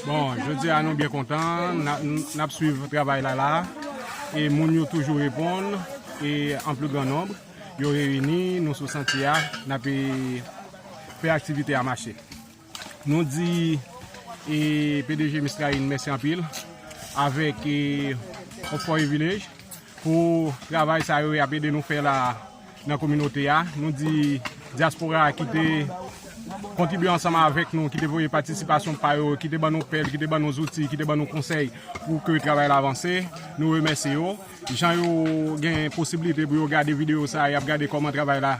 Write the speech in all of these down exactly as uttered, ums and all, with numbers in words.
Bon, jodi a nou byen kontan, n ap swiv travay la la. E moun yo toujou reponn, e an pli gran nonb, yo reyini, nou sou santye a, n ap fè aktivite a mache. Nou di e P D G Mistrain mèsi anpil avèk e Oxford Village pou travay sa yo y ap ede nou fè la nan kominote a. Nou di dyaspora ki te kontribye ansanm avèk nou, ki te voye patisipasyon pa yo, ki te ban nou pèl, ki te ban nou zouti, ki te ban nou konsèy pou ke travay la avanse. Nou remèsye yo. Jan yo gen posiblite pou yo gade videyo sa a, y ap gade kòman travay la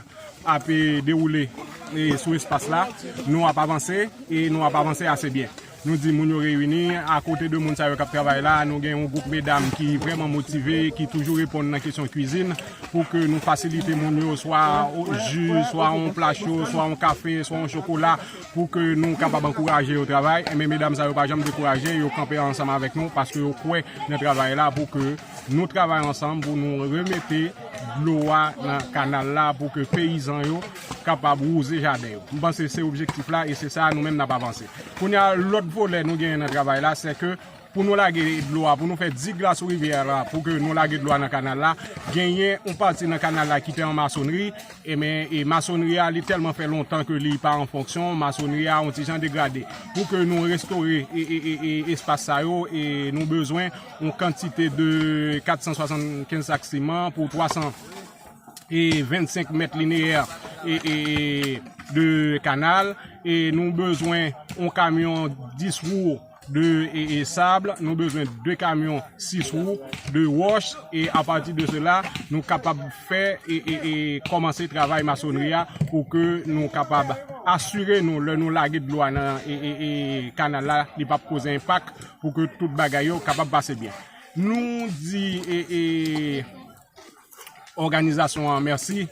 ap e, dewoule e, sou espas la. Nou ap avanse e nou ap avanse ase byen. Nou di moun yo reyini, akote de moun sa yo k ap travay la, nou gen yon gwoup medam ki vrèman motive, ki toujou reponn nan kesyon kwizin, pou ke nou fasilite moun yo swa o, ji, swa yon pla cho, swa yon kafe, swa yon chokola, pou ke nou kapab ankouraje yo travay. Enben, medam sa yo pa janm dekouraje, yo kanpe ansanm avèk nou, paske yo kwè nan travay la, pou ke nou travay ansanm, pou nou remete dlo a nan kanal la, pou ke peyizan yo kapab wouze jaden yo. M panse se objektif la e se sa nou menm n ap avanse. Kounye a, lòt volè nou genyen nan travay la, se ke pou nou lage dlo a, pou nou fè dig la sou rivyè la, pou ke nou lage dlo a nan kanal la, genyen yon pati nan kanal la ki te an masonri, enben, e masonri a, li tèlman fè lontan ke li pa an fonksyon, masonri a yon ti jan degrade. Pou ke nou restore e, e, e, e espas sa yo, e nou bezwen yon kantite de kat san swasannkenz sak siman pou twa san e vennsenk mèt lineyè e, e, e de kanal. E nou bezwen yon kamyon dis wou de e, e sab, nou bezwen de kamyon sis wou de wòch, e apati de sela, nou kapab fè e, e, e kòmanse travay masonri a pou ke nou kapab asire nou, lè nou lage dlo a nan e, e, e kanal la, li p ap koze enpak, pou ke tout bagay yo kapab pase byen. Nou di e, e, òganizasyon an mèsi.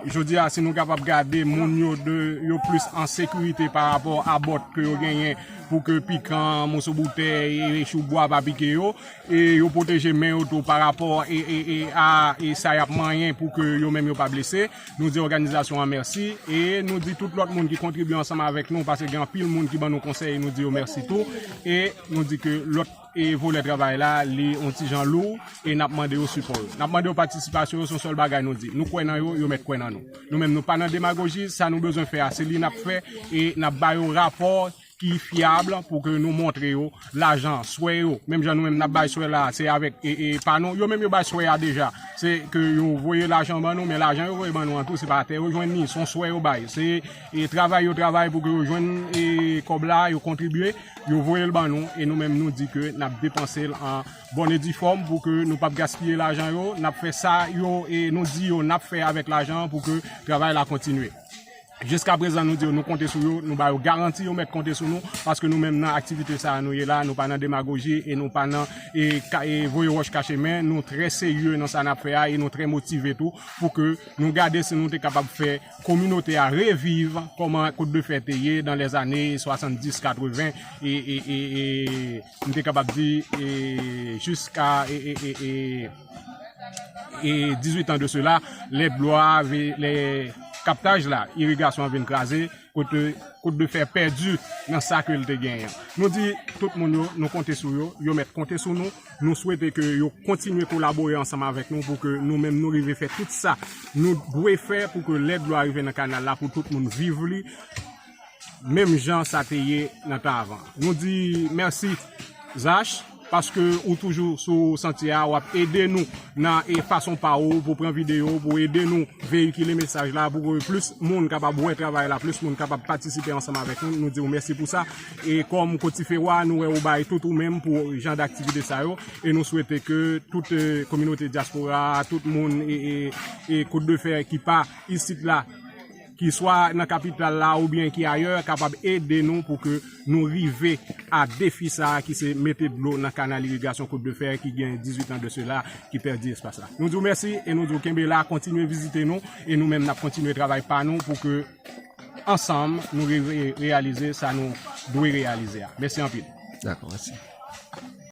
Jodi a, si nou kapab gade moun yo de, yo plis an sekirite pa rapò a bòt ke yo genyen pou ke pikan, moso boutèy, e choubwa pa pike yo. E yo pwoteje men yo tou pa rapò e, e, e a e sa y ap manyen pou ke yo menm yo pa blese. Nou di òganizasyon an mèsi. E nou di tout lòt moun ki kontribye ansanm avèk nou, paske gen anpil moun ki ban nou konsèy, nou di yo mèsi tou. E nou di ke lòt e volè travay la, li yon ti jan lou, e n ap mande yo sipò yo. N ap mande yo patisipasyon yo, se yon sèl bagay nou di. Nou kwè nan yo, yo mèt kwè nan nou. Nou menm, nou pa nan demagoji, sa nou bezwen fè a, se li n ap fè, e n ap ba yo rapò ki fyab pou ke nou montre yo lajan, swè yo. Menm jan nou menm, n ap bay swè la, se avèk e, e pa nou. Yo menm, yo bay swè a deja. Se ke yo voye lajan ban nou, men lajan yo voye ban nou an tou, se pa atè yo jwenn li, se yon swè yo bay. Se e travay yo travay pou ke yo jwenn e kòb la, yo kontribye, yo voye l ban nou, e nou menm nou di ke n ap depanse l an bòn e di fòm pou ke nou p ap gaspiye lajan yo, n ap fè sa yo e nou di yo n ap fè avèk lajan an pou ke travay la kontinye. Jiska prezan, nou di yo nou konte sou yo, nou ba yo garanti yo mèt konte sou nou, paske nou menm nan aktivite sa a nou ye la, nou pa nan demagoji e nou pa nan e, ka, e voye wòch kache men, nou trè serye nan sa n ap fè a e nou trè motive tou pou ke nou gade si nou te kapab fè kominote a reviv kòman Côte de Fer te ye dans les années soixante-dix quatre-vingts e, e, e, e m te kapab di e, jiska e, e, e, e, e dizuit an de sela, lè dlo a, ve- lè kaptaj la, irigasyon an vin kraze, kote Côte de Fer pèdi nan sa ke l te genyen. Nou di tout moun yo, nou konte sou yo, yo mèt konte sou nou. Nou swete ke yo kontinye kolabore ansanm avèk nou pou ke nou menm nou rive fè tout sa nou dwe fè pou ke lè dlo a rive nan kanal la pou tout moun viv li menm jan sa te ye nan tan avan. Nou di mèsi Zach, paske ou toujou sou santye a, w ap ede nou nan e fason pa ou pou pran videyo, pou ede nou veyikile mesaj la, pou ke plis moun kapab wè travay la, plis moun kapab patisipe ansanm avèk nou. Nou di w mèsi pou sa. E kòm Kotifewa, nou wè ou bay tout ou menm pou jan d aktivite sa yo. E nou swete ke tout e, kominote dyaspora, tout moun e, e, e Côte de Fer ki pa isit la, ki swa nan kapital la oubyen ki ayè, kapab ede nou pou ke nou rive a defi sa a ki se mete dlo nan kanal irigasyon Côte de Fer ki gen dizuit an de sela ki pèdi espas la. Nou di w mèsi e nou di w kenbe la, kontinye vizite nou e nou menm n ap kontinye travay pa nou pou ke ansanm nou rive reyalize sa nou dwe reyalize a. Mèsi anpil. Dakò, mèsi.